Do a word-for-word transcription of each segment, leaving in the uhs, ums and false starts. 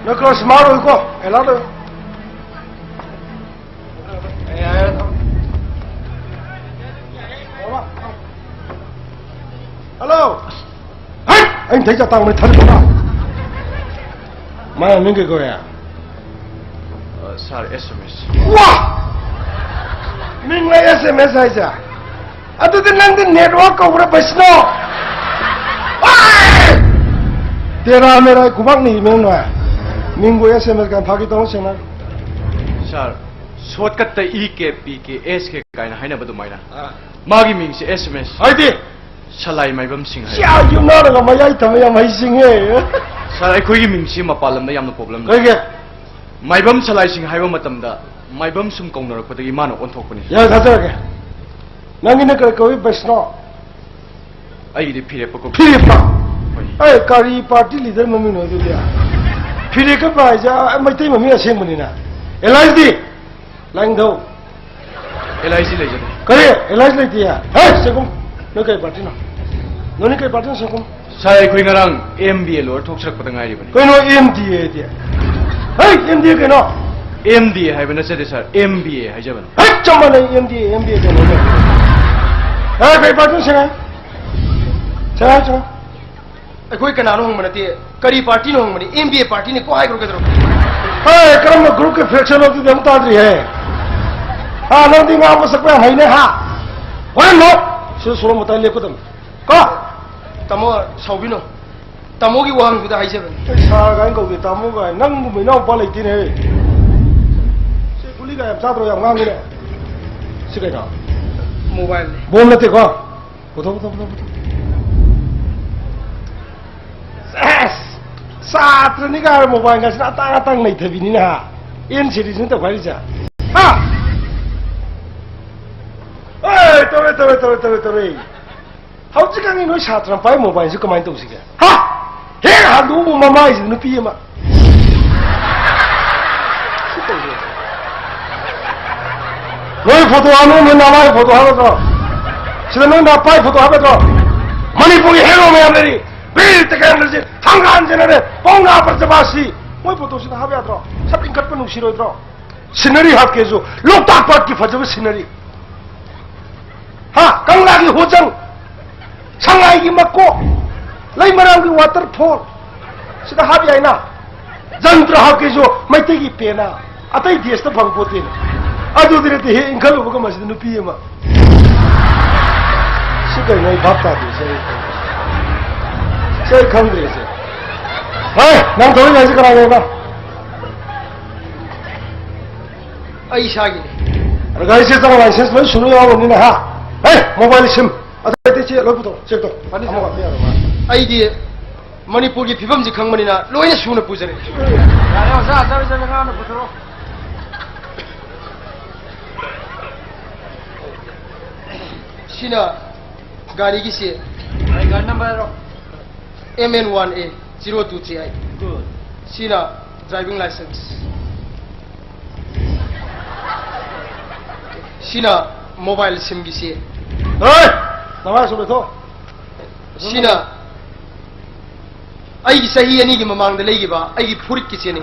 ꯅꯣꯏ ꯈꯔ smart ꯑꯣꯏꯀꯣ, alert ꯑꯣꯏ꯫ Hello꯫ ꯍꯩꯠ! ꯑꯩꯅ ꯊꯩ ꯆꯥꯛꯇꯥꯡꯕꯅꯤ ꯊꯜꯂꯨꯔ꯫ ꯃꯥ ꯃꯤꯡ ꯀꯩ ꯀꯧꯋꯦ? ꯑ, sir, S M S꯫ ꯋꯥ! ꯃꯤꯡ ꯂꯩ S M S ꯍꯥꯏꯁꯦ? ꯑꯗꯨꯗꯤ ꯅꯪꯗꯤ network ꯀꯧꯕ꯭ꯔꯥ, ꯕꯩꯁꯅꯣ? ꯋꯥ! ꯇꯦꯔꯥ ꯃꯦꯔꯥ ꯈꯨꯕꯥꯛꯅꯤ ꯏꯃꯦꯟꯅ꯫ ꯃꯤꯡꯕꯨ S M S ꯀꯥꯏꯅ ꯐꯥꯒꯤ ꯇꯧꯅ ꯁꯦꯡꯅ꯫ Sir, shortcut ꯇ E K P K S K ꯀꯥꯏꯅ ꯍꯥꯏꯅꯕ ꯑꯗꯨꯃꯥꯏꯅ꯫ ꯑꯥ꯫ ꯃꯥꯒꯤ ꯃꯤꯡꯁꯦ S M S꯫ ꯍꯥꯏꯗꯤ? ꯁꯂꯥꯏ ꯃꯥꯏꯕꯝ ꯁꯤꯡ ꯍꯥꯏ꯫ ꯁꯤꯌꯥ, ꯌꯨꯝꯅꯥꯔꯒ ꯃꯌꯥꯏ ꯊꯝꯕ ꯌꯥꯝ ꯍꯩꯁꯤꯡꯉꯦ꯫ Sir, ꯑꯩꯈꯣꯏꯒꯤ ꯃꯤꯡꯁꯤ ꯃꯄꯥꯟ ꯂꯝꯗ ꯌꯥꯝꯅ problem ꯂꯩ꯫ ꯀꯩꯒꯤ? ꯃꯥꯏꯕꯝ ꯁꯂꯥꯏ ꯁꯤꯡ ꯍꯥꯏꯕ ꯃꯇꯝꯗ ꯃꯥꯏꯕꯝ ꯁꯨꯝ ꯀꯧꯅꯔꯛꯄꯗꯒꯤ ꯃꯥꯅ ꯑꯣꯟꯊꯣꯛꯄꯅꯤ꯫ ꯌꯥꯔꯦ, ꯊꯥꯖꯔꯒꯦ꯫ ꯅꯪꯒꯤꯅ ꯀꯔꯤ ꯀꯧꯏ, ꯕꯩꯁꯅꯣ? ꯑꯩꯒꯤꯗꯤ ꯐꯤꯔꯦꯞꯄ ꯀꯧꯏ꯫ ꯐꯤꯔꯦꯞꯄ? ꯍꯣꯏ꯫ ꯑꯦ, ꯀꯔꯤ party leader ꯃꯃꯤꯡꯅꯣ ꯑꯗꯨꯗꯤ? ꯐꯤꯔꯦꯞꯄ ꯍꯥꯏꯁꯦ, ꯑ, ꯃꯩꯇꯩ ꯃꯃꯤꯡ ꯑꯁꯦꯡꯕꯅꯤꯅ꯫ ꯑꯦꯂꯥꯏꯁꯗꯤ? ꯂꯥꯏꯅꯤꯡꯊꯧ꯫ L I C ꯂꯩꯖꯗꯦ꯫ ꯀꯔꯤ? L I C ꯂꯩꯇꯦ? ꯍꯦ, ꯁꯦꯀꯨꯝ꯫ ꯅꯣꯏ ꯀꯔꯤ party ꯅꯣ? ꯅꯣꯏꯅ ꯀꯔꯤ party ꯅꯣ, ꯁꯦꯀꯨꯝ? Sir, ꯑꯩꯈꯣꯏ ꯉꯔꯥꯡ M B A ꯂꯣꯏꯔ ꯊꯣꯛꯆꯔꯛꯄꯗ ꯉꯥꯏꯔꯤꯕꯅꯤ꯫ ꯀꯩꯅꯣ M D A ꯗꯤ? ꯍꯦ, M D A ꯀꯩꯅꯣ? M D A ꯍꯥꯏꯕ ꯅꯠꯆꯗꯦ, sir, M B A ꯍꯥꯏꯖꯕꯅꯤ꯫ ꯍꯦ, ꯆꯞ ꯃꯥꯟꯅꯩ, M D A, M B A ꯀꯩꯅꯣ? ꯍꯦ, ꯀꯔꯤ party ꯅꯣ, ꯁꯦꯡꯉꯦ? ꯁꯦꯡꯉꯦ, ꯁꯦꯡꯉꯦ꯫ ꯑꯩꯈꯣꯏ ꯀꯅꯥꯅꯣ ꯍꯪꯕ ꯅꯠꯇꯦ, ꯀꯔꯤ party no ꯍꯪꯕꯅꯤ, M B A party ꯅꯤ ꯀꯣ ꯍꯥꯏꯈ꯭ꯔꯣ ꯀꯩꯗꯧꯔꯒꯦ? ꯍꯦ, ꯀꯔꯝꯕ group ꯀꯤ faction ꯅꯣ ꯑꯗꯨꯗꯤ ꯑꯃꯨꯛ ꯇꯥꯗ꯭ꯔꯤꯍꯦ꯫ ꯍꯥ, ꯅꯪꯗꯤ ꯉꯥꯡꯕ ꯁꯛꯄ ꯌꯥꯝ ꯍꯩꯅꯦ, ꯍꯥ? ꯍꯣꯔꯦꯟ ꯂꯣ꯫ ꯁꯤꯗ ꯁꯣꯔꯣꯛ ꯃꯇꯥꯏ ꯂꯦꯞꯀꯗꯕꯅꯤ꯫ ꯀꯣ? ꯇꯥꯃꯣ, ꯁꯥꯎꯕꯤꯅꯣ꯫ ꯇꯥꯃꯣꯒꯤ ꯋꯥꯍꯪꯗꯨꯗ ꯍꯥꯏꯖꯕꯅꯤ꯫ ꯑꯩ sir ꯀꯥꯏꯅ ꯀꯧꯗꯦ, ꯇꯥꯃꯣ ꯀꯥꯏꯅ꯫ ꯅꯪꯒꯨꯝꯕ ꯏꯅꯥꯎꯄꯥ ꯂꯩꯇꯦꯅꯦ꯫ ꯁꯤ ꯒꯨꯂꯤꯒ ꯌꯥꯝ ꯆꯥꯗ꯭ꯔꯣ, ꯌꯥꯝ ꯉꯥꯡꯉꯤꯅꯦ꯫ ꯁꯤ ꯀꯩꯅꯣ? Mobile ꯅꯤ꯫ Bomb ꯅꯠꯇꯦꯀꯣ? ꯄꯨꯊꯣꯛ, ꯄꯨꯊꯣꯛ, ꯄꯨꯊꯣꯛ, ꯄꯨꯊꯣꯛ꯫ ꯑꯦꯁ! ꯁꯥꯇ꯭ꯔꯅꯤ ꯀꯥꯏꯅ mobile ꯒꯥꯁꯤꯅ ꯑꯇꯥꯡ ꯑꯇꯥꯡ ꯅꯩꯊꯕꯤꯅꯤꯅ, ꯍꯥ? N series ꯅꯤ ꯇꯧꯈꯥꯏꯔꯤꯁꯦ꯫ ꯍꯥ? ꯑꯦ, ꯇꯧꯔꯦ, ꯇꯧꯔꯦ, ꯇꯧꯔꯦ, ꯇꯧꯔꯦ, ꯇꯧꯔꯦ꯫ ꯍꯧꯖꯤꯛꯀꯥꯟꯒꯤ ꯅꯣꯏ ꯁꯥꯇ꯭ꯔ ꯄꯥꯏ mobile ꯁꯤ ꯀꯃꯥꯏꯅ ꯇꯧꯁꯤꯒꯦ? ꯍꯥ? ꯍꯦꯛ ꯍꯥꯡꯗꯣꯛꯎꯕ ꯃꯃꯥꯏꯁꯤꯗ ꯅꯨꯄꯤ ꯑꯃ꯫ ꯁꯤ ꯇꯧꯁꯦ꯫ ꯅꯣꯏ photo ꯍꯥꯞꯅ, ꯅꯣꯏ ꯅꯃꯥꯏ photo ꯍꯥꯞꯀꯗ꯭ꯔꯣ? ꯁꯤꯗ ꯅꯣꯏ ꯅꯄꯥꯏ photo ꯍꯥꯞꯀꯗ꯭ꯔꯣ? ꯃꯅꯤꯄꯨꯔꯒꯤ hero ꯃꯌꯥꯝ ꯂꯩꯔꯤ꯫ ꯕꯤꯔ ꯇꯤꯀꯦꯟꯗ꯭ꯔꯖꯤꯠ, ꯊꯥꯡꯒꯥꯟ ꯖꯦꯅꯔꯦꯜ, ꯄꯥꯎꯅꯥ ꯄ꯭ꯔꯖꯕꯥꯁꯤ꯫ ꯃꯣꯏ ꯐꯣꯇꯣꯁꯤꯗ ꯍꯥꯞ ꯌꯥꯗ꯭ꯔꯣ? ꯁꯛ ꯏꯟꯈꯠꯄ ꯅꯨꯡꯁꯤꯔꯣꯏꯗ꯭ꯔꯣ? ꯁꯤꯅꯔꯤ ꯍꯥꯞꯀꯦꯁꯨ ꯂꯣꯛꯇꯥꯛ ꯄꯥꯠꯀꯤ ꯐꯖꯕ ꯁꯤꯅꯔꯤ, ꯍꯥ, ꯀꯪꯂꯥꯒꯤ ꯍꯣꯆꯪ, ꯁꯉꯥꯏꯒꯤ ꯃꯀꯣꯛ, ꯂꯩꯃꯔꯥꯝꯒꯤ ꯋꯥꯇꯔꯐꯣꯜ, ꯁꯤꯗ ꯍꯥꯞ ꯌꯥꯏꯅ꯫ ꯖꯟꯇ꯭ꯔ ꯍꯥꯞꯀꯦꯁꯨ ꯃꯩꯇꯩꯒꯤ ꯄꯦꯅꯥ, ꯑꯇꯩ ꯗꯦꯁꯇ ꯐꯪ ꯄꯣꯠꯇꯦꯅ꯫ ꯑꯗꯨꯗꯤ ꯅꯠꯇꯦ ꯍꯦ, ꯏꯟꯈꯠꯂꯨꯕꯒ ꯃꯁꯤꯗ ꯅꯨꯄꯤ ꯑꯃ꯫ ꯁꯤ ꯀꯩꯅꯣ ꯑꯩ ꯚꯥꯞ ꯇꯥꯗꯦ꯫ ꯁꯤ ꯑꯩ ꯈꯪꯗ꯭ꯔꯦ꯫ ꯁꯤ ꯑꯩ ꯈꯪꯗ꯭ꯔꯦ꯫ ꯁꯤ ꯍꯣꯏ, ꯅꯪ ꯊꯧꯔꯤ ꯍꯥꯏꯁꯤ ꯀꯅꯥꯒꯤꯅꯣ? ꯑꯩ ꯏꯁꯥꯒꯤꯅꯤ꯫ ꯑꯗ ꯒꯥꯔꯤꯁꯦ ꯆꯪ ꯂꯥꯏꯁꯦꯟꯁ ꯂꯣꯏ ꯁꯨꯅ ꯌꯥꯎꯔꯕꯅꯤꯅ, ꯍꯥ? ꯍꯦ, ꯃꯣꯕꯥꯏꯜ ꯁꯤꯝ ꯑꯇꯩ ꯑꯇꯩ ꯆꯦ ꯂꯣꯏ ꯄꯨꯊꯣꯔꯛꯑꯣ, ꯆꯦꯛ ꯇꯧ꯫ ꯐꯅꯤ, ꯑꯃꯒ꯫ ꯁꯥꯔ꯫ ꯑꯩꯗꯤ ꯃꯅꯤꯄꯨꯔꯒꯤ ꯐꯤꯕꯝꯁꯤ ꯈꯪꯕꯅꯤꯅ ꯂꯣꯏꯅ ꯁꯨꯅ ꯄꯨꯖꯔꯛꯏ꯫ ꯌꯥꯔꯦ, ꯑꯣꯖꯥ, ꯆꯠꯂꯣ, ꯆꯠꯂꯣ, ꯉꯥꯡꯅ ꯄꯨꯊꯣꯔꯛꯑꯣ꯫ ꯁꯤꯅ ꯒꯥꯔꯤꯒꯤꯁꯤ꯫ ꯒꯥꯔꯤ ꯅꯝꯕꯔ ꯍꯥꯏꯔꯣ꯫ M N one A zero two three eight. Good. ꯁꯤꯅ ꯗ꯭ꯔꯥꯏꯚꯤꯡ ꯂꯥꯏꯁꯦꯟꯁ꯫ ꯁꯤꯅ ꯃꯣꯕꯥꯏꯜ ꯁꯤꯝꯒꯤꯁꯤ꯫ ꯍꯣꯏ! ꯅꯃꯥꯏ ꯁꯨꯝ ꯂꯩꯊꯣꯛ꯫ ꯁꯤꯅ ꯑꯩꯒꯤ ꯆꯍꯤ ꯑꯅꯤꯒꯤ ꯃꯃꯥꯡꯗ ꯂꯩꯈꯤꯕ ꯑꯩꯒꯤ ꯐꯨꯔꯤꯠꯀꯤ ꯆꯦꯅꯤ꯫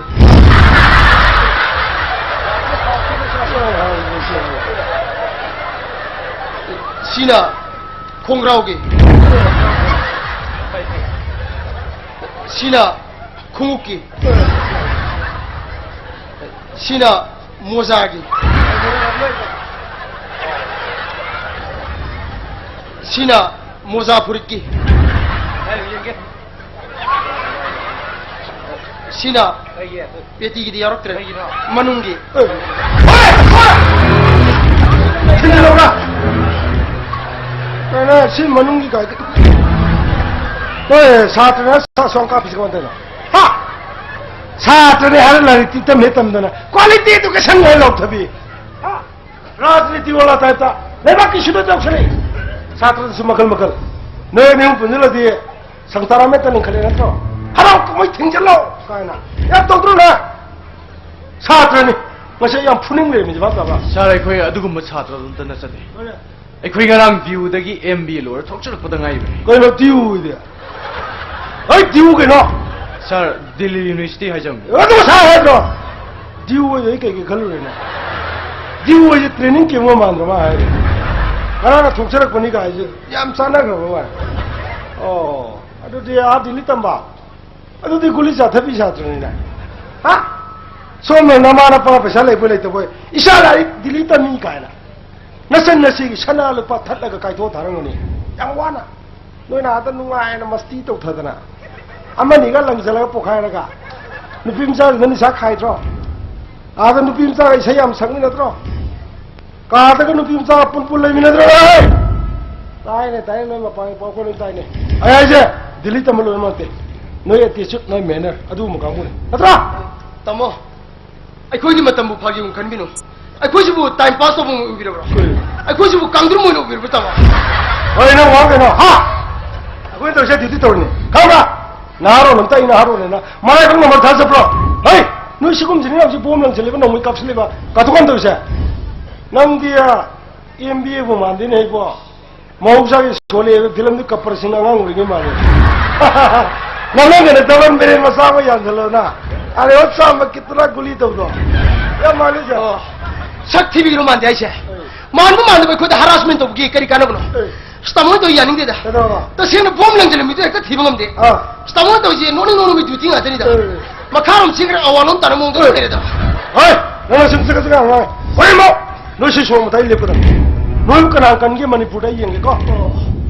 ꯁꯤꯅ ꯈꯣꯡꯒ꯭ꯔꯥꯎꯒꯤ꯫ ꯁꯤꯅ ꯈꯣꯡꯎꯞꯀꯤ꯫ ꯁꯤꯅ ꯃꯣꯖꯥꯒꯤ꯫ ꯁꯤꯅ ꯃꯣꯖꯥ ꯐꯨꯔꯤꯠꯀꯤ꯫ ꯁꯤꯅ ꯄꯦꯇꯤꯒꯤꯗꯤ ꯌꯥꯎꯔꯛꯇ꯭ꯔꯦ꯫ ꯀꯩꯒꯤꯅꯣ? ꯃꯅꯨꯡꯒꯤ꯫ ꯊꯤꯜꯂꯧꯔꯥ? ꯀꯩꯅꯣ, ꯁꯤ ꯃꯅꯨꯡꯒꯤ ꯀꯥꯏꯗ? ꯍꯣꯏ, ꯁꯥꯇ꯭ꯔꯅ ꯁꯥ-, ꯁꯣꯝ ꯀꯥꯞꯄꯤꯁꯤ ꯀꯃꯥꯏꯅ ꯇꯧꯔꯤꯅꯣ? ꯍꯥ? ꯁꯥꯇ꯭ꯔꯅꯤ ꯍꯥꯏꯔ ꯂꯥꯏꯔꯤꯛꯇꯤ ꯇꯝꯍꯦ ꯇꯝꯗꯅ quality education ꯂꯣꯏ ꯂꯧꯊꯕꯤ꯫ ꯍꯥ? ꯔꯥꯖꯅꯤꯇꯤ ꯋꯥꯂꯥ type ꯇ ꯂꯩꯕꯥꯛꯀꯤ ꯁꯤꯗ ꯇꯧꯁꯜꯂꯛꯏ꯫ ꯁꯥꯇ꯭ꯔꯗꯁꯨ ꯃꯈꯜ ꯃꯈꯜ꯫ ꯅꯣꯏ ꯑꯅꯤ ꯑꯍꯨꯝ ꯄꯨꯟꯁꯤꯜꯂꯗꯤ ꯁꯪꯁꯥꯔꯥꯃꯦꯠꯇ ꯂꯤꯡꯈꯠꯂꯦ ꯅꯠꯇ꯭ꯔꯣ? ꯍꯔꯥꯎ ꯀꯨꯝꯍꯩ ꯊꯤꯡꯖꯤꯜꯂꯣ ꯀꯥꯏꯅ ꯌꯥꯝ ꯇꯧꯗ꯭ꯔꯣ ꯅꯪ? ꯁꯥꯇ꯭ꯔꯅꯤ꯫ ꯉꯁꯤ ꯌꯥꯝ ꯐꯨꯅꯤꯡ ꯂꯩꯔꯝꯃꯤꯁꯦ ꯚꯥꯞ ꯇꯥꯕ꯭ꯔꯥ? ꯁꯥꯔ, ꯑꯩꯈꯣꯏ ꯑꯗꯨꯒꯨꯝꯕ ꯁꯥꯇ꯭ꯔꯗꯣ ꯑꯝꯇ ꯅꯠꯆꯗꯦ꯫ ꯍꯣꯏꯅꯦ꯫ ꯑꯩꯈꯣꯏ ꯉꯔꯥꯡ ꯗꯤꯌꯨꯗꯒꯤ ꯑꯦꯝ ꯕꯤ ꯑꯦ ꯂꯣꯏꯔ ꯊꯣꯛꯆꯔꯛꯄꯗ ꯉꯥꯏꯔꯤꯕꯅꯤ꯫ ꯀꯩꯅꯣ ꯗꯤꯌꯨꯗꯤ? ꯍꯩ, ꯗꯤꯌꯨ ꯀꯩꯅꯣ? ꯁꯥꯔ, ꯗꯤꯜꯂꯤ ꯌꯨꯅꯤꯚꯔꯁꯤꯇꯤ ꯍꯥꯏꯖꯕꯅꯤ꯫ ꯑꯗꯨ ꯉꯁꯥꯏ ꯍꯥꯏꯗ꯭ꯔꯣ? ꯗꯤꯌꯨ ꯑꯣꯏꯗꯣꯏ ꯀꯩꯀꯩ ꯈꯜꯂꯨꯔꯦꯅꯦ? ꯗꯤꯌꯨ ꯑꯣꯏꯁꯦ ꯇ꯭ꯔꯦꯅꯤꯡ ꯀꯦꯝ ꯑꯃ ꯃꯥꯟꯗ꯭ꯔꯣ ꯃꯥ ꯍꯥꯏꯔꯦ? ꯉꯔꯥꯡꯅ ꯊꯣꯛꯆꯔꯛꯄꯅꯤ ꯀꯥꯏꯁꯦ ꯌꯥꯝ ꯆꯥꯟꯅꯈ꯭ꯔꯕ ꯋꯥꯅꯤ꯫ ꯑꯣ, ꯑꯗꯨꯗꯤ ꯑꯥ ꯗꯤꯜꯂꯤ ꯇꯝꯕ? ꯑꯗꯨꯗꯤ ꯒꯨꯂꯤ ꯆꯥꯊꯕꯤ ꯁꯥꯇ꯭ꯔꯅꯤꯅꯦ꯫ ꯍꯥ? ꯁꯣꯝꯅ ꯅꯃꯥ ꯅꯄꯥ ꯄꯩꯁꯥ ꯂꯩꯕꯣꯏ ꯂꯩꯇꯕꯣꯏ, "ꯏꯆꯥ ꯂꯥꯏꯔꯤꯛ ꯗꯤꯜꯂꯤ ꯇꯝꯃꯤ" ꯀꯥꯏꯅ ꯅꯆꯟ ꯅꯆꯦꯒꯤ ꯁꯅꯥ ꯂꯨꯄꯥ ꯊꯠꯂꯒ ꯀꯥꯏꯊꯣꯛꯑ ꯊꯥꯔꯝꯒꯅꯤ꯫ ꯌꯥꯝ ꯋꯥꯅ ꯅꯣꯏꯅ ꯑꯥꯗ ꯅꯨꯡꯉꯥꯏꯅ ꯃꯁꯇꯤ ꯇꯧꯊꯗꯅ, ꯑꯃꯅꯤꯒ ꯂꯪꯁꯤꯜꯂꯒ ꯄꯣꯈꯥꯏꯔꯒ꯫ ꯅꯨꯄꯤ ꯃꯆꯥꯁꯤꯡꯗ ꯅꯤꯁꯥ ꯈꯥꯏꯗ꯭ꯔꯣ? ꯑꯥꯗ ꯅꯨꯄꯤ ꯃꯆꯥꯒ ꯏꯁꯩ ꯌꯥꯝ ꯁꯛꯃꯤꯟꯅꯗ꯭ꯔꯣ? ꯀꯥꯗꯒ ꯅꯨꯄꯤ ꯃꯆꯥꯒ ꯄꯨꯟ ꯄꯨꯟ ꯂꯩꯃꯤꯟꯅꯗ꯭ꯔꯣ? ꯑꯦ! ꯇꯥꯏꯅꯦ, ꯇꯥꯏꯅꯦ, ꯅꯣꯏ ꯃꯄꯥꯟꯒꯤ ꯄꯥꯎ ꯑꯩꯈꯣꯏ ꯂꯣꯏ ꯇꯥꯏꯅꯦ꯫ ꯑꯩ ꯍꯥꯏꯁꯦ, ꯗꯤꯜꯂꯤ ꯇꯝꯕ ꯂꯣꯏꯅꯃꯛ ꯅꯠꯇꯦ꯫ ꯅꯣꯏ attitude, ꯅꯣꯏ manner, ꯑꯗꯨꯒꯨꯝꯕ ꯀꯥꯡꯕꯨꯅꯤ꯫ ꯅꯠꯇ꯭ꯔꯣ? ꯇꯥꯃꯣ, ꯑꯩꯈꯣꯏꯒꯤ ꯃꯇꯝꯕꯨ ꯐꯥꯒꯤ ꯑꯃꯨꯛ ꯈꯟꯕꯤꯅꯨ꯫ ꯑꯩꯈꯣꯏꯁꯤꯕꯨ time pass ꯇꯧꯕ ꯑꯃ ꯎꯕꯤꯔꯕ꯭ꯔꯣ? ꯀꯩ? ꯑꯩꯈꯣꯏꯁꯤꯕꯨ ꯀꯥꯡꯗ꯭ꯔꯨꯝ ꯑꯣꯏꯅ ꯎꯕꯤꯔꯕ꯭ꯔꯣ, ꯇꯥꯃꯣ? ꯍꯣꯏ, ꯅꯪ ꯋꯥ ꯀꯩꯅꯣ? ꯍꯥ? ꯑꯩꯈꯣꯏꯅ ꯇꯧꯔꯤꯁꯦ duty ꯇꯧꯔꯤꯅꯤ꯫ ꯈꯪꯕ꯭ꯔꯥ? ꯅꯍꯥꯔꯣꯜ ꯑꯝꯇ ꯑꯩ ꯅꯍꯥꯔꯣꯜꯅꯦꯅ ꯃꯔꯥꯏꯕꯛ ꯅꯝꯕꯔ ꯊꯥꯖꯕ꯭ꯔꯣ? ꯍꯩ! ꯅꯣꯏ ꯁꯤꯒꯨꯝꯁꯤꯅ ꯍꯧꯖꯤꯛ ꯕꯣꯝ ꯂꯪꯁꯤꯜꯂꯤꯕ, ꯅꯣꯡꯃꯩ ꯀꯥꯞꯁꯤꯜꯂꯤꯕ, ꯀꯥꯊꯣꯛ ꯀꯥꯟ ꯇꯧꯔꯤꯁꯦ? ꯅꯪꯗꯤ, ꯑ, MBA ꯕꯨ ꯃꯥꯟꯗꯦꯅꯦ ꯏꯕꯣ꯫ ꯃꯍꯧꯁꯥꯒꯤ ꯁꯣꯂꯦ ꯍꯥꯏꯕ ꯐꯤꯂꯝꯗꯨ ꯀꯄꯔ ꯁꯤꯡ ꯑꯉꯥꯡ ꯑꯣꯏꯔꯤꯉꯩ ꯃꯥꯜꯂꯦ꯫ ꯅꯪ ꯅꯪꯒꯅ ꯗꯕꯜ ꯕ꯭ꯔꯦꯟ ꯃꯆꯥ ꯑꯃ ꯌꯥꯟꯁꯤꯜꯂꯣꯅ꯫ ꯑꯔꯦ, ꯍꯣ ꯆꯥꯝꯕ ꯀꯤꯠꯇꯅ ꯒꯨꯂꯤ ꯇꯧꯗꯣ꯫ ꯌꯥꯝ ꯃꯥꯜꯂꯤ ꯁꯦ꯫ ꯑꯣ, ꯁꯛ ꯊꯤꯕꯤꯔꯣ ꯃꯥꯟꯗꯦ ꯍꯥꯏꯁꯦ꯫ ꯑꯩ꯫ ꯃꯥꯟꯕ ꯃꯥꯟꯗꯕ ꯑꯩꯈꯣꯏꯗ harassment ꯇꯧꯕꯒꯤ ꯀꯔꯤ ꯀꯥꯟꯅꯕꯅꯣ? ꯑꯩ꯫ ꯑꯁ, ꯇꯥꯃꯣ ꯇꯧ ꯌꯥꯅꯤꯡꯗꯦꯗ꯫ ꯀꯩꯗꯧꯔꯕ? ꯇꯁꯦꯡꯅ ꯕꯣꯝ ꯂꯪꯁꯤꯜꯂꯝꯃꯤꯗꯨ ꯍꯦꯛꯇ ꯊꯤꯕ ꯉꯝꯗꯦ꯫ ꯑꯥ꯫ ꯑꯁ, ꯇꯥꯃꯣ ꯇꯧꯔꯤꯁꯦ ꯅꯣꯛꯅꯤꯡ ꯅꯣꯛꯅꯤꯡꯕ duty ꯉꯥꯛꯇꯅꯤꯗ꯫ ꯑꯦ꯫ ꯃꯈꯥꯔꯣꯝ ꯆꯦꯟꯈ꯭ꯔ ꯑꯋꯥꯂꯣꯝ ꯇꯥꯅ ꯃꯑꯣꯡꯗ ꯑꯦ꯫ ꯂꯩꯔꯦꯗ꯫ ꯍꯣꯏ, ꯅꯪꯅ ꯁꯨꯝ ꯆꯠꯀ ꯆꯠꯀ ꯉꯥꯡꯉꯦ꯫ ꯍꯣꯏ, ꯏꯃꯥ! ꯅꯣꯏ ꯁꯤ ꯁꯣꯔꯣꯛ ꯃꯇꯥꯏ ꯂꯦꯞꯀꯗꯕꯅꯤ꯫ ꯅꯣꯏꯕꯨ ꯀꯅꯥ ꯀꯟꯒꯦ ꯃꯅꯤꯄꯨꯔꯗ ꯑꯩ ꯌꯦꯡꯒꯦꯀꯣ꯫ ꯑꯣ꯫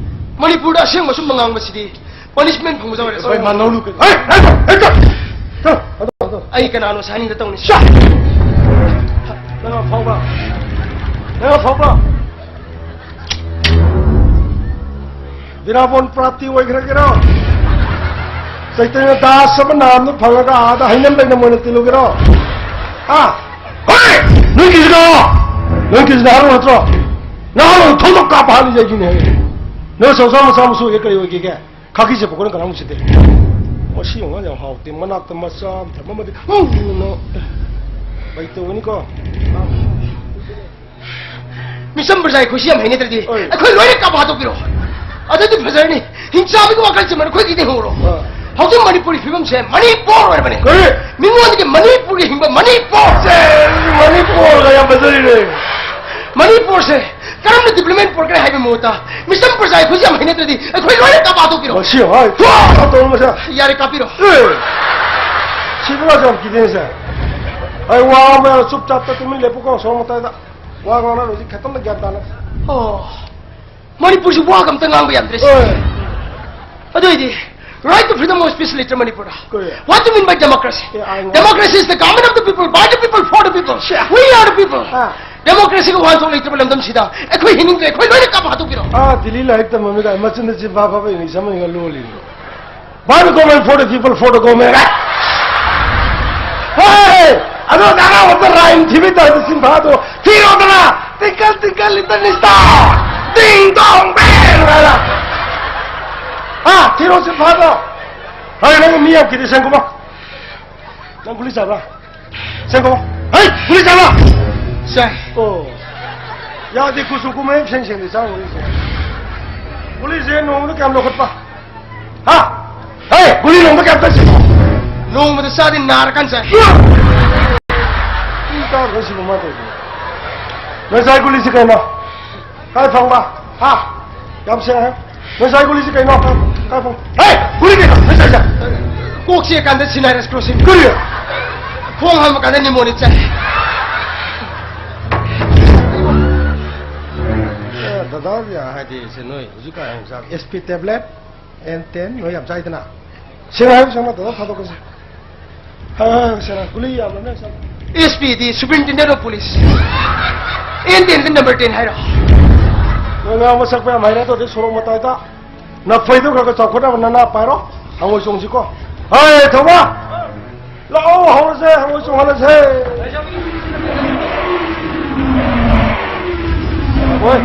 ꯃꯅꯤꯄꯨꯔꯗ ꯑꯁꯦꯡꯕ ꯁꯨꯝꯕ ꯉꯥꯡꯕꯁꯤꯗꯤ punishment ꯐꯪꯕ ꯌꯥꯎꯔꯦ꯫ ꯍꯣꯏ, ꯃꯥ ꯂꯧꯔꯨ ꯀꯩꯅꯣ꯫ ꯍꯣꯏ, ꯍꯣꯏ, ꯍꯣꯏ, ꯍꯣꯏ, ꯍꯣꯏ꯫ ꯑꯗꯣ, ꯑꯗꯣ꯫ ꯑꯩ ꯀꯅꯥꯅꯣ ꯁꯥꯏꯅꯤꯡꯗ ꯇꯧꯅꯤ꯫ ꯁꯥ! ꯅꯪ ꯑꯐꯥꯎꯕ꯫ ꯅꯪ ꯑꯐꯥꯎꯕ꯫ ꯕꯤꯔꯥꯕꯣꯟ ꯄ꯭ꯔꯥꯞꯇꯤ ꯑꯣꯏꯈ꯭ꯔꯒꯦꯔꯣ? ꯆꯩꯇꯟꯌ ꯗꯥꯁ ꯑꯃ ꯅꯥꯝꯗ ꯐꯪꯉꯒ ꯑꯥꯗ ꯍꯩꯅꯝ ꯂꯩꯅꯝ ꯑꯣꯏꯅ ꯇꯤꯜꯂꯨꯒꯦꯔꯣ? ꯍꯥ? ꯍꯣꯏ! ꯅꯣꯏ ꯀꯤꯁꯤꯅ! ꯅꯣꯏ ꯀꯤꯁꯤꯅ ꯍꯥꯏꯔꯣ ꯅꯠꯇ꯭ꯔꯣ? ꯅꯍꯥꯟ ꯊꯧꯗꯣꯛ ꯀꯥꯞꯄ ꯍꯥꯠꯂꯤꯁꯦ ꯑꯩꯒꯤꯅꯦ꯫ ꯅꯣꯏ ꯆꯧꯁꯥ ꯃꯆꯥ ꯃꯁꯨ ꯑꯣꯏꯒꯦ ꯀꯔꯤ ꯑꯣꯏꯒꯦꯒꯦ? ꯈꯥꯀꯤ ꯆꯠꯄ ꯈꯣꯠꯅ ꯀꯅꯥꯃꯨꯛ ꯁꯤꯠꯇꯦ꯫ ꯃꯁꯤ ꯑꯉꯥꯡ ꯌꯥꯝ ꯍꯥꯎꯇꯦ꯫ ꯃꯅꯥꯛꯇ ꯃꯆꯥ ꯑꯃ ꯊꯝꯃꯝꯃꯗꯤ, ꯎꯝ, ꯎꯝ, ꯎꯝ꯫ ꯀꯩ ꯇꯧꯒꯅꯤꯀꯣ? ꯃꯤꯆꯝ ꯄ꯭ꯔꯖꯥ ꯑꯩꯈꯣꯏꯁꯤ ꯌꯥꯝ ꯍꯩꯅꯗ꯭ꯔꯗꯤ ꯍꯣꯏ꯫ ꯑꯩꯈꯣꯏ ꯂꯣꯏꯅ ꯀꯥꯞꯄ ꯍꯥꯠꯇꯣꯛꯄꯤꯔꯣ꯫ ꯑꯗꯨꯗꯤ ꯐꯖꯔꯅꯤ꯫ ꯍꯤꯡꯆꯥꯕꯒꯤ ꯋꯥꯈꯜꯁꯤꯃ ꯑꯩꯈꯣꯏꯒꯤꯗꯤ ꯍꯧꯔꯣ꯫ ꯑꯥ꯫ ꯍꯧꯖꯤꯛ ꯃꯅꯤꯄꯨꯔꯒꯤ ꯐꯤꯕꯝꯁꯦ ꯃꯅꯤꯄꯨꯔ ꯑꯣꯏꯔꯕꯅꯦ꯫ ꯀꯔꯤ? ꯃꯤꯉꯣꯟꯗꯒꯤ ꯃꯅꯤꯄꯨꯔꯒꯤ ꯍꯤꯡꯕ ꯃꯅꯤꯄꯨꯔ꯫ ꯁꯦ, ꯃꯅꯤꯄꯨꯔꯒ ꯌꯥꯝ ꯐꯖꯔꯤꯅꯦ꯫ ꯃꯅꯤꯄꯨꯔꯁꯦ ꯀꯔꯝꯅ ꯗꯤꯕ꯭ꯂꯞꯃꯦꯟ ꯄꯨꯔꯛꯀꯅꯤ ꯍꯥꯏꯕꯒꯤ ꯃꯍꯨꯠꯇ, ꯃꯤꯁꯇꯔ ꯄ꯭ꯔꯖꯥ, ꯑꯩꯈꯣꯏꯁꯦ ꯌꯥꯝ ꯍꯩꯅꯗ꯭ꯔꯗꯤ ꯑꯩꯈꯣꯏ ꯂꯣꯏꯅ ꯀꯥꯞꯄ ꯍꯥꯠꯇꯣꯛꯄꯤꯔꯣ꯫ ꯃꯁꯤ ꯍꯥꯏ, ꯊꯨ! ꯇꯧꯔꯣ ꯃꯁꯤ꯫ ꯌꯥꯔꯦ, ꯀꯥꯞꯄꯤꯔꯣ꯫ ꯑꯦ! ꯁꯤꯕ ꯌꯥꯝ ꯀꯤꯗꯦꯁꯦ꯫ ꯑꯩ ꯋꯥ ꯑꯃ ꯆꯨꯞ ꯆꯥꯞꯇ ꯇꯨꯃꯤꯟ ꯂꯦꯞꯄꯨꯀꯣ, ꯁꯣꯔꯣꯛ ꯃꯇꯥꯏꯗ꯫ ꯋꯥ ꯉꯥꯡꯅꯔꯣꯏ ꯍꯧꯖꯤꯛ ꯈꯤꯇꯪꯗ ꯒ꯭ꯌꯥꯟ ꯇꯥꯅ꯫ ꯑꯣ, ꯃꯅꯤꯄꯨꯔꯁꯤ ꯋꯥꯒ ꯑꯝꯇ ꯉꯥꯡꯕ ꯌꯥꯗ꯭ꯔꯦ꯫ ꯍꯣꯏ꯫ ꯑꯗꯨ ꯑꯣꯏꯗꯤ, right to freedom of speech ꯂꯩꯇ꯭ꯔ ꯃꯅꯤꯄꯨꯔꯗ? ꯀꯔꯤ? What do you mean by democracy? A, I know. Democracy is the government of the people, by the people, for the people. Say. We are the people. ꯑꯥ꯫ Democracyꯒꯤ ꯋꯥꯍꯟꯊꯣꯛ ꯂꯩꯇ꯭ꯔꯕ ꯂꯝꯗꯝꯁꯤꯗ ꯑꯩꯈꯣꯏ ꯍꯤꯡꯅꯤꯡꯗ꯭ꯔꯦ, ꯑꯩꯈꯣꯏ ꯂꯣꯏꯅ ꯀꯥꯞꯄ ꯍꯥꯠꯇꯣꯛꯄꯤꯔꯣ꯫ ꯑꯥ, ꯗꯤꯜꯂꯤ ꯂꯥꯏꯔꯤꯛ ꯇꯝꯃꯝꯃꯤꯗ ꯃꯆꯤꯟꯗ ꯆꯤꯟꯐꯥ ꯐꯥꯕ English ꯑꯃ ꯂꯣꯜꯂꯤꯅꯤ꯫ By the government, for the people, for the government. ꯍꯦ! ꯑꯗꯣ ꯅꯅꯥ ꯍꯣꯠꯇ ꯔꯥꯏꯝ ꯊꯤꯕꯤ ꯇꯧꯔꯗꯤ ꯆꯤꯟꯐꯥꯗꯣ ꯊꯤꯔꯣꯗꯅ! Tinkle, tinkle, little star! Ding dong bang! ꯍꯥꯏꯅ꯫ ꯍꯥ? ꯊꯤꯔꯣ ꯆꯤꯟꯐꯥꯗꯣ꯫ ꯍꯣꯏ, ꯅꯪ ꯃꯤ ꯌꯥꯝ ꯀꯤꯗꯦ, ꯁꯦꯡꯀꯨꯃꯥ꯫ ꯅꯪ ꯒꯨꯂꯤ ꯆꯥꯕ꯭ꯔꯥ? ꯁꯦꯡꯀꯨꯃꯥ꯫ ꯍꯩ! ꯒꯨꯂꯤ ꯆꯥꯕ꯭ꯔꯥ? ꯆꯥꯏ꯫ ꯑꯣ꯫ ꯌꯥꯗꯦ, ꯀꯨꯆꯨ ꯀꯨꯃꯦꯟ ꯁꯦꯡ ꯁꯦꯡꯗꯦ ꯆꯥꯔꯨꯔꯤꯁꯦ꯫ ꯒꯨꯂꯤꯁꯦ ꯅꯣꯡꯃꯗ ꯀꯌꯥꯝ ꯂꯧꯈꯠꯄ? ꯍꯥ? ꯍꯦ, ꯒꯨꯂꯤ ꯅꯣꯡꯃ ꯀꯌꯥꯝ ꯆꯥꯁꯤꯟꯕ? ꯅꯣꯡꯃꯗ ꯆꯥꯗꯦ, ꯅꯥꯔꯀꯥꯟ ꯆꯥꯏ꯫ ꯏ ꯀꯥꯡ ꯈꯔ ꯁꯤꯕ ꯃꯥ ꯇꯧꯔꯤꯁꯦ꯫ ꯅꯣꯏ ꯆꯥꯏ ꯒꯨꯂꯤꯁꯤ ꯀꯩꯅꯣ? ꯀꯥꯏ ꯐꯪꯕ? ꯍꯥ? ꯌꯥꯝ ꯁꯦꯡꯉꯦ꯫ ꯅꯣꯏ ꯆꯥꯏ ꯒꯨꯂꯤꯁꯤ ꯀꯩꯅꯣ? ꯀꯥꯏ ꯐꯪ-, ꯍꯦ! ꯒꯨꯂꯤ ꯀꯩꯅꯣ? ꯅꯣꯏ ꯆꯥꯏꯁꯦ? ꯀꯣꯛ ꯆꯤꯛꯑꯀꯥꯟꯗ sinus closing꯫ ꯀꯔꯤ? ꯈꯣꯡ ꯍꯥꯝꯃꯀꯥꯟꯗ pneumonia ꯆꯥꯏ꯫ ꯑꯦ, ꯗꯗꯥ ꯍꯥꯏꯗꯤ ꯁꯦ ꯅꯣꯏ ꯍꯧꯖꯤꯛꯀꯥꯟ ꯍꯤꯗꯥꯛ S P tablet, N ten ꯅꯣꯏ ꯌꯥꯝ ꯆꯥꯏꯗꯅ? ꯁꯦꯡꯅ ꯍꯥꯏꯌꯨ, ꯁꯦꯡꯅ ꯗꯗꯥ ꯊꯥꯗꯣꯛꯀꯁꯦ꯫ ꯍꯥꯏ, ꯍꯥꯏ, ꯍꯥꯏ, ꯁꯦꯡꯅ꯫ ꯒꯨꯂꯤ ꯌꯥꯝꯅ ꯅꯣꯏ ꯆꯥꯏ꯫ S P D Superintendent of Police꯫ N ten D number ten ꯍꯥꯏꯔꯣ? ꯅꯣꯏ ꯉꯥꯡꯕ ꯁꯛꯄ ꯌꯥꯝ ꯍꯩꯔꯦ, ꯑꯗꯨꯗꯤ ꯁꯣꯔꯣꯛ ꯃꯇꯥꯏꯗ ꯅꯐꯩꯗꯣ ꯈꯔ ꯈꯔ ꯆꯥꯎꯈꯠꯅꯕ ꯅꯅꯥ ꯄꯥꯏꯔꯣ꯫ ꯍꯪꯉꯣꯏ ꯆꯣꯡꯁꯤꯀꯣ꯫ ꯍꯣꯏ, ꯊꯧꯕ! ꯂꯥꯛꯑꯣ, ꯍꯧꯔꯁꯦ, ꯍꯪꯉꯣꯏ ꯆꯣꯡꯍꯜꯂꯁꯦ꯫ ꯍꯣꯏ꯫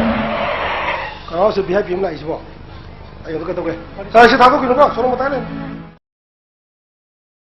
ꯀꯅꯥꯅꯣ ꯁꯤ V I P ꯑꯃ ꯂꯥꯛꯏꯁꯤꯕꯣ? ꯑꯩ ꯑꯗꯨ ꯀꯩꯗꯧꯒꯦ? ꯁꯥꯔ, ꯁꯤ ꯊꯥꯗꯣꯛꯈꯤꯅꯨꯀꯣ, ꯁꯣꯔꯣꯛ ꯃꯇꯥꯏ ꯂꯩ꯫